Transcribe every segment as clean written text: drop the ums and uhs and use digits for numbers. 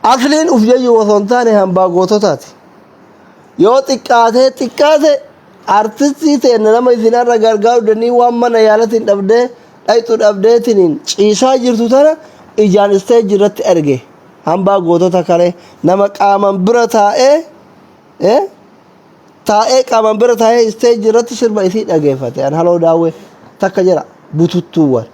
Asliin uf jajuu osoo hin taane hambaa goototaati. Yoo xiqqaatee xiqqaate artistii teenna nama isin har'a gargaaru danii waan mana yaalatiin dhabdee dhayxu dhabdeetiniin ciisaa jirtu tana ijaan isteejii irratti arge. Hambaa gootota kale nama qaaman bira taa'ee eh, taa'ee qaaman bira taa'ee isteejii irratti sirba isii dhageeffate. An haloo daawwee takka jira bututtuuwwan.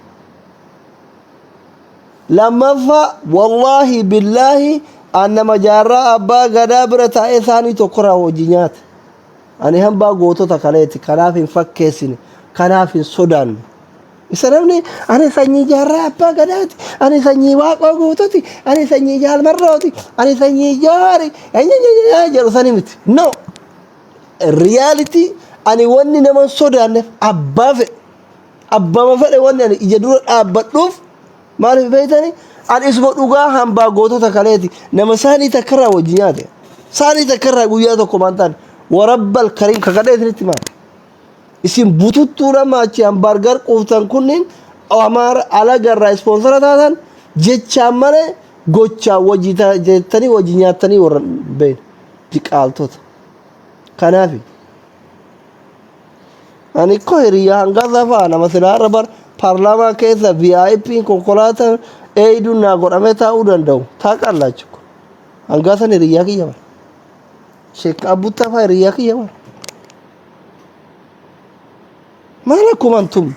Lammaffaa wallaahi billaahi an nama jaarraa abbaa gadaa bira taa'ee saanii tokkorraa hojii nyaate. Ani hambaa gootota kaleeti kanaaf hin fakkeessine kanaaf hin sodaanne. Isa namni ani sanyii jaarraa abbaa gadaati ani sanyii waaqoo guututi ani sanyii jaalmarrooti ani sanyii jawaari jedhu sani miti. No reality ani wanni nama hin sodaanneef abbaa fedhe abbama fedhe wanni ani ija dura dhaabbadhuuf maaliif beektani ani isuma dhugaa hambaa gootota kaleeti nama saanii takkarraa wajji nyaate saanii takkarraa guyyaa tokko maan taane warabbal kariim kakadhee isinitti maal isin bututtuudha maachi hambaargar quuftan kunniin amaara alagarraa ispoonsara taatan jechaan malee gochaan wajji jettanii wajji nyaattanii warra beekne diqaaltota kanaafi Ani ko hiriyyaa hangafa fa'a nama silaa irra bar paarlaamaa keessa VIP konkolaataan eeyduun naa godhamee taa'uu danda'u. Taaqallaachu. Hangasan hiriyyaa kiyya bar. Sheek Abbuttaa fa'a hiriyyaa kiyya bar. Maal akkuma antum.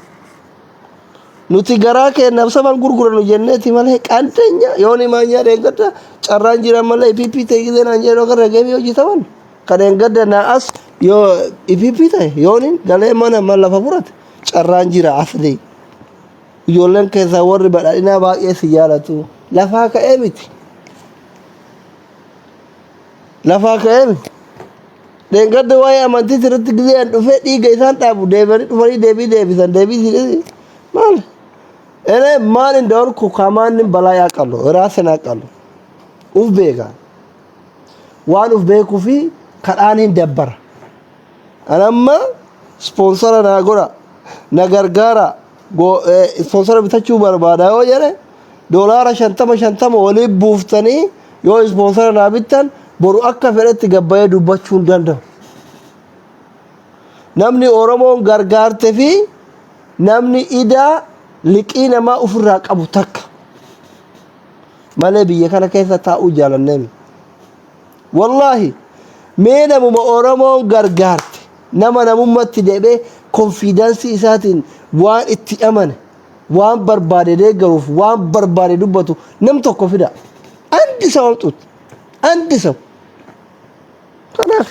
Nuti garaa keenyaaf saban gurgurannu jenneeti malee qanteenya yoon himaanyaa dheengadda carraan jiran malee PP ta'e gisee naan jedhu agarra geemii hojjetaman. Kan dheengadda naa as yoo PP ta'e yoonin galee mana mana lafa furate carraan jira asli. Ijoolleen keessaa warri badhaadhinaa baay'ee si jaalatu. Lafaa ka'ee miti. Lafaa ka'ee miti. Dheengadda waa'ee amantii sirriitti gisee an dhufee dhiiga isaan dhaabu deebi'anii dhufanii deebii deebisan deebii si maal? Ene maal እንደሆንኩ ከማንም በላይ አውቃለሁ፣ ራሴን አውቃለሁ። uf beeka waan uf beekuu fi kadhaan hin dabbara. An amma ispoonsara naa godha na gargaara ispoonsara bitachuu barbaada yoo jedhe doolaara shantama shantama waliin buuftanii yoo ispoonsara naa bittan boru akka fedhetti gabbayee dubbachuu hin danda'u. Namni Oromoon gargaarte fi namni idaa liqii namaa ofirraa qabu takka malee biyya kana keessa taa'uu jaalanneemi. Wallaahi mee namuma Oromoon gargaarte nama namummatti deebee konfiidaansii isaatiin waan itti amane waan barbaade deeggaruuf waan barbaade dubbatu nam tokko fida. Andi ሰው አምጡት። አንድ ሰው kanaaf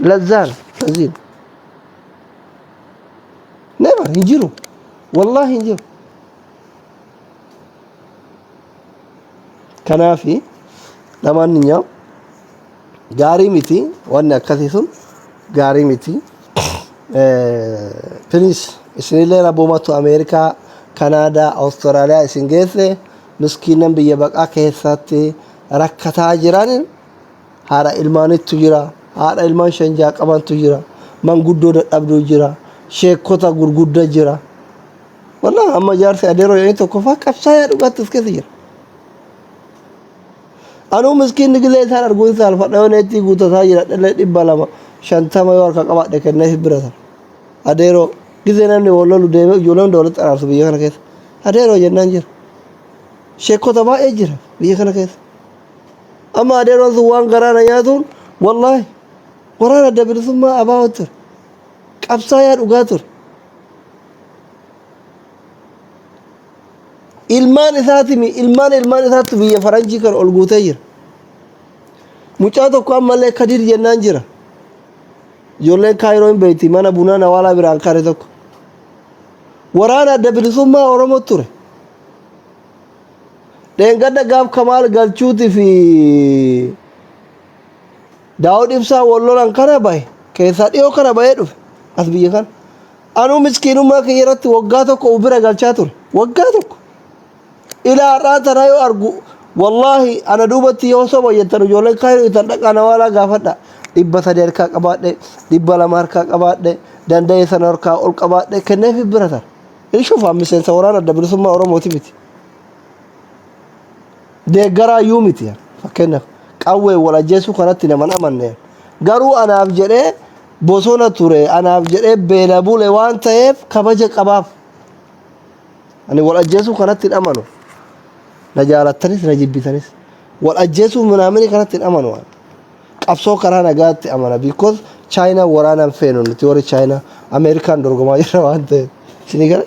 ለዛ ነው ለዚህ ነው never hin jiru wallaahi hin jiru. Kanaafi ለማንኛውም gaarii miti wanni akkasii sun gaarii miti. Please isinillee rabbumatu Ameerikaa, Kanaadaa, Awustiraaliyaa isin geesse miskiinan biyya baqaa keessatti rakkataa jiran haadha ilmaanittu jira, haadha ilmaan shan ja'a qabantu jira, manguddoo dadhabduu jira, sheekota gurgudda jira. Wallah amma jaarsi adeeroo jedhanii tokko faa qabsaayaa dhugaatti as keessa jira. Anuu miskiinni gizee isaan arguun saalfadha yoo neettii guutataa jira dhallee 250 yoo harka qabaadhe kenneef bira tara. Adeeroo gizee namni wal lolu deemee ijoollee hunda walitti araarsu biyya kana keessa. Adeeroo jennaan jira. Sheekota baay'ee jira biyya kana keessa. Amma adeeroon sun waan garaa na nyaatuun wallaahi waraana adda bilisummaa abaa'oo ture. Qabsaayaa dhugaa ture. Ilmaan isaatimi ilmaan ilmaan isaatti biyya faranjii kan ol guutee jira. Mucaa tokko ammallee Kadir jennaan jira. Ijoolleen Kaayiroo hin beekti mana bunaa Nawaalaa biraan kare tokko. Waraana adda bilisummaa Oromoo ture. Dheengadda gaaf Kamaal Galchuuti fi Daawud Ibsaa wal lolan kana bahe keessaa dhiyoo kana bahee dhufe as biyya kana. Anuu miskiinummaa kiyya irratti waggaa tokko of bira galchaa ture. Waggaa tokko. Ilaa har'aa tanaa yoo argu wallaahi ana duubatti yoo soba jettan ijoolleen kaayiroo itan dhaqaa nawaalaa gaafadha. 300 harkaa qabaadhe, 200 harkaa qabaadhe, danda'e sana harkaa ol qabaadhe kenneefi bira tara. Inni shufaan miseensa waraana adda bilisummaa Oromooti miti. Deeggaraa iyyuu miti. Fakkeenyaaf qawwee wal ajjeesuu kanatti nama hin amanne. Garuu anaaf jedhee bosona ture, anaaf jedhee beela bule waan ta'eef kabaja qabaaf. Ani wal ajjeesuu kanatti hin amanu. Na jaalattanis na jibbitanis. Wal ajjeesuu minaamini kanatti hin amanu. Qabsoo karaa nagaatti amana. Because Chaayinaa waraanaan feenu nuti warri Chaayinaa Ameerikaan dorgomaa jirra waan ta'eef. Isinii gala?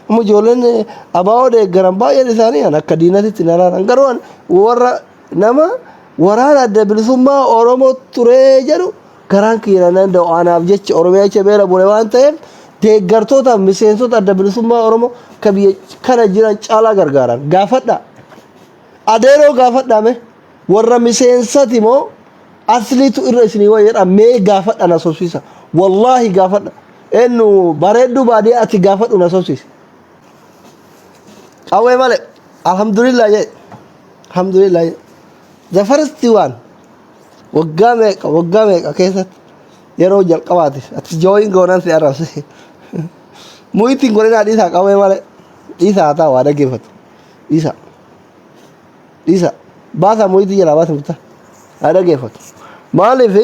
Amma ijoolleen abaa'oo deeggaran baay'een isaanii an akka diinatitti na ilaalan. Garuu an warra nama waraana adda bilisummaa Oromoo turee jedhu garaan kiyya na danda'u anaaf jecha Oromiyaa jecha beela bule waan ta'eef deeggartoota miseensota adda bilisummaa Oromoo ka biyya kana jiran caalaa gargaaran gaafadha. Adeeroo gaafadhaa mee warra miseensati moo asliitu irra isinii wayya jedha mee gaafadha na sobsiisa. Wallaahi gaafadha. Eenyu bareedduu baadiyyaa ati gaafadhu na sobsiisi. Qawwee malee alhamdulillah jedhe. Alhamdulillah jedhe. The first one waggaa meeqa keessatti yeroo jalqabaatiif ati jooyin goonan si arrabse. Mu'itti hin godhinaa, dhiisaa. Qawwee malee dhiisaa, haa ta'u, haa dhaggeeffatu. Dhiisaa. Dhiisaa. Baasaa mu'itti jalaa baasa mutta haa dhaggeeffatu. Maaliif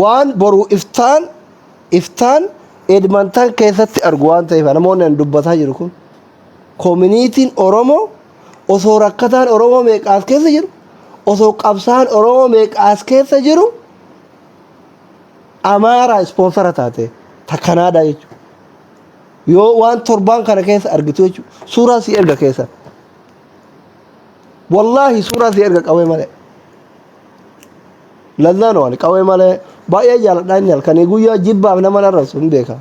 waan boru iftaan Edmonton keessatti argu waan ta'eef namoonni an dubbataa jiru kun communityn Oromoo osoo rakkataan Oromoo meeqaas keessa jiru, osoo qabsaan Oromoo meeqaas keessa jiru, Amaaraa sponsor taate ta Kanaadaa jechuudha. Yoo waan torbaan kana keessa argitu jechuudha. Suuraa si erga keessa. Wallaahi suuraa si erga qawwee malee. Lazzaan waan qawwee malee baay'ee jaaladhaa, inni halkanii guyyaa jibbaaf nama arrabsu hin beeka.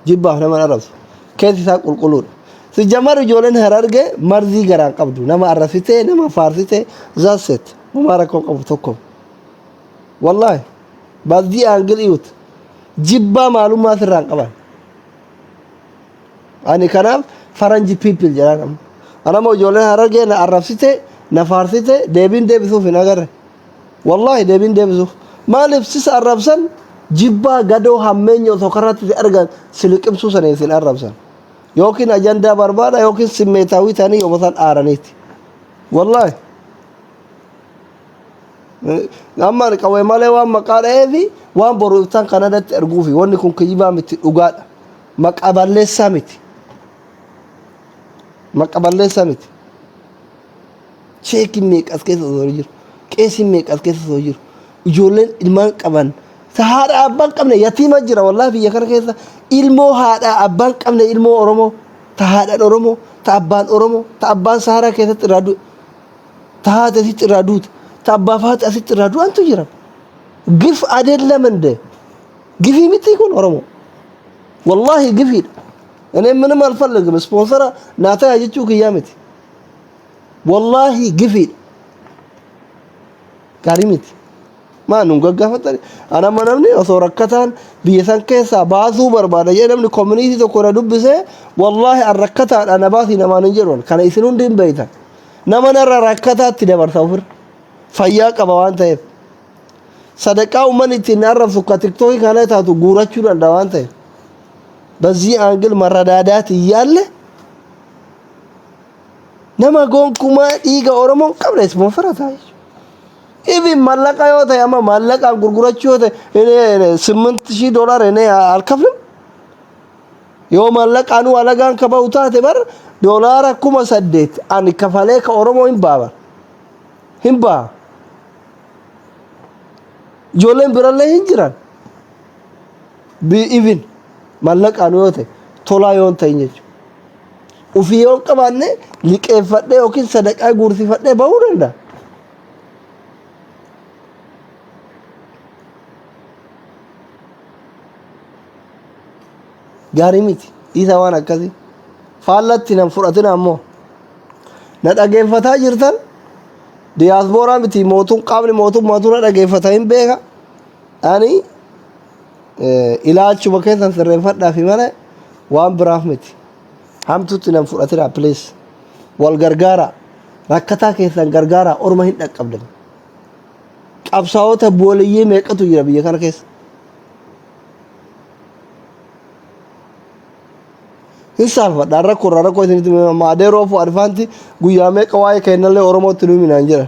Jibbaaf nama arrabsu. Keessi isaa qulqulluudha. Si jamar ijoolleen Hararge marzii garaan qabdu, nama arrabsitee nama faarsitee that's it, homaa rakkoo qabu tokko. Wallaahi bazdii aangil iyut jibbaa maalummaa sirraan qaban. Ani kanaaf faranji people jedhaan amma. Anama ijoolleen Harargee na arrabsite na faarsite deebiin deebisuuf hin agarre. Wallaahi deebiin deebisuuf. Maaliif sisa arrabsan? Jibbaa gadoo hammeenya osoo karaatti si argan si liqimsuu saniin sin arrabsan. Yookiin ajandaa barbaada yookiin simmeetaawii ta'anii yooma isaan aaraniiti. Wallaahi. Amma ani qawwee malee waan maqaa dha'eefi waan boru ibsaan Kanadatti arguufi wanni kun kijibaa miti, dhugaadha. Maqaa balleessaa miti. Maqaa balleessaa miti. Sheekiin meeqa as keessa osoo jiru. Qeesiin meeqa as keessa osoo jiru. Ijoolleen ilmaan qaban. Haadha abbaan qabne yatiima jira wallaahi biyya kana keessa. Ilmoo haadha abbaan qabne, ilmoo Oromoo. Ta haadhaan Oromoo, ta abbaan Oromoo, ta abbaan Saharaa keessatti irraa du'e. Ta haati asitti irraa duute. Ta abbaa fi haati asitti irraa du'antu jira. ግፍ አይደለም እንደ ግፊ miti kun Oromoo. Wallaahi gifiidha. እኔ ምንም አልፈልግም። Sponsor naa ta'a jechuu kiyyaa miti. Wallaahi gifiidha. Gaarii miti. Maa nun gaggaafatani? Anamma namni osoo rakkataan biyya san keessaa baasuu barbaada jedhee namni community tokko na dubbisee, wallaahi an rakkataadha na baasii namaan hin jedhu. Kana isin hundi hin beektan. Nama narra rakkataatti dabarsa ofirra. Fayyaa qaba waan ta'eef. Sadaqaa uummanni ittiin arrabsu ka TikTokii kana taatu guurachuu danda'a waan ta'eef. በዚህ angle መረዳዳት እያለ nama gonkumaa dhiiga Oromoo hin qabne sponsor ta'a jechuudha. Even mallaqa yoo ta'e, amma mallaqaan gurgurachuu yoo ta'e, 8,000 ዶላር እኔ አልከፍልም። Yoo mallaqaanuu alagaan ka bahu taate bar doolaara 8,000 ani kafalee ka Oromoo hin ba'a, hin ba'a. Ijoolleen birallee hin jiran. Even mallaqaan yoo ta'e, tolaa yoo hin ta'in jechuudha. Ufii yoo hin qabaanne liqeeffadhee yookiin sadaqaa guursifadhee bahuu danda'a. Gaarii miti. Dhiisa waan akkasii. Faallatti nan fudhatina ammoo. Na dhageeffataa jirtan diyaaspooraa miti, mootum qaamni mootummaatu na dhageeffata hin beeka. Ani ilaalchuma keessan sirreeffadhaa fi malee waan biraaf miti. Hamtuutti nan fudhatina, please. Wal gargaara. Rakkataa keessan gargaara, orma hin dhaqqabdan. Qabsaa'ota booliyyee meeqatu jira biyya kana keessa. Hin saalfadha. Rakkoo irraa rakkoo isinitti maadeeroo fu'aadfaanti guyyaa meeqa waa'ee kennallee Oromootti nu himinaan jedhan.